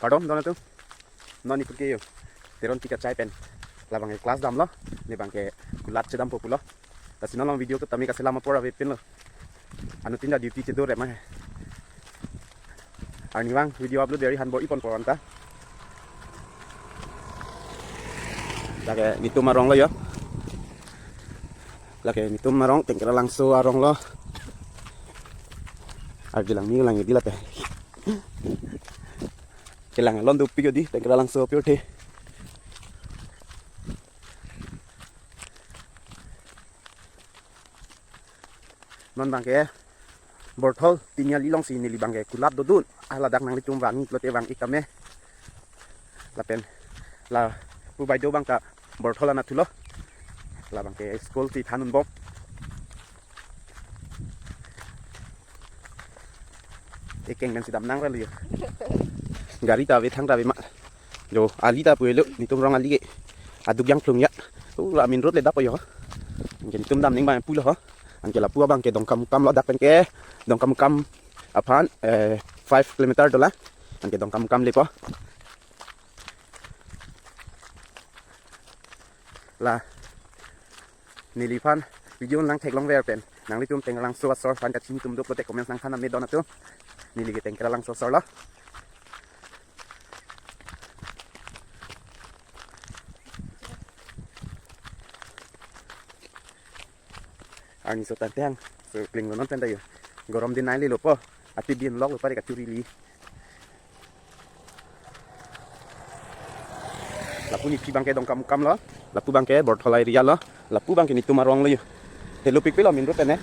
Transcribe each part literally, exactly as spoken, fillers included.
Pardon, don atum. Non iput ke yo. Teron tika chai pen. Labang ke class damlo. Ne bang ke kulat chedampo pulo. Lasi non along video ke tame kaselam apor avepinlo. Anuttin ta duty chedo re ma. Arnivang video upload dari han bor-iponpo anta. Lake netum arong lo yo. Lake netum arong, Tengkeralangso arong lo. Arje lang mi lang di late. Kelang alon dopik yo di, Tengkeralangso pirthe. Non bang ke Borthol Tiniali alongsi neli bang ke kulat dodun. Ah, ladak nanglitum vang-ik lote vang-ik tame. Lapen lapu bai do bang ta Borthol anat thulo. La bang ke school si than unbom. Ekeng pensi dam nang ra liyo. Gari ta ave, thang ta ave ma. Jo, ali ta pulo, netum rong ali ke. Aduk jangphlung ya. Ura main road le dap yo. Anke netum dam ning bang pulo ho. Anke lapu abang ke Dongkamukam lo, dak pen ke Dongkamukam aphan, eh, five kilometer dolang. Anke Dongkamukam lepo. La neliphan video nang theklongver pen nanglitum Tengkeralangso asor aphan kachini atum dok lote comments nangthan nang me don atum. Neli ke Tengkeralangso asor lo. Arni so tangtang, so kling lo non pen ta yo. Gorom din nai le lo po. Ati bin lok lo pare kachuri li. Lapu nephi bang ke Dongkamukam lo. Lapu bang ke Borthol area lo. Lapu bang ke netum arong lo yo. Telo pikpik lo main road pen ne.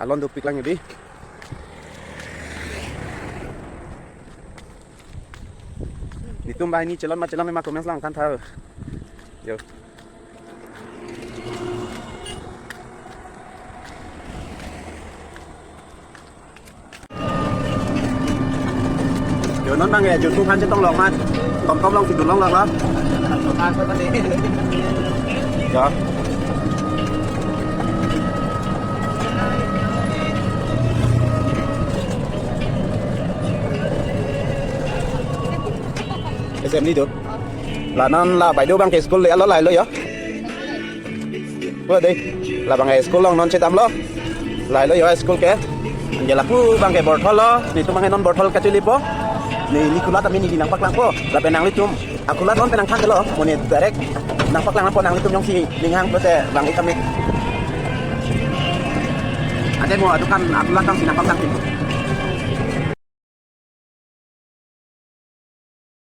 Alon dopik lang yo di. Netum banghini chelon ma chelongle ma comments nangthan tha. Yo. Yo, non bang ke Juthu aphan chetong long ma. Tomtom alongsi dun longlok lo. Yo. Assembly do. La non la bai do bang ke school le alo lailo yo. Pu dei, labang ke school along non chedamlo. Lailo yo school ke. Anke lapu bang ke Borthol lo, netum bang ke non Borthol kachuli po. Ne, ne kulat tame neli nangpaklangpo. Lapen nanglitum akulat non pen nangthan telo, mo ne direct nangpaklang nangpo, nanglitum jongsi ning hang pulote vang-ik tame. Ante mo adukan akulat tangsi nangpaklang telo.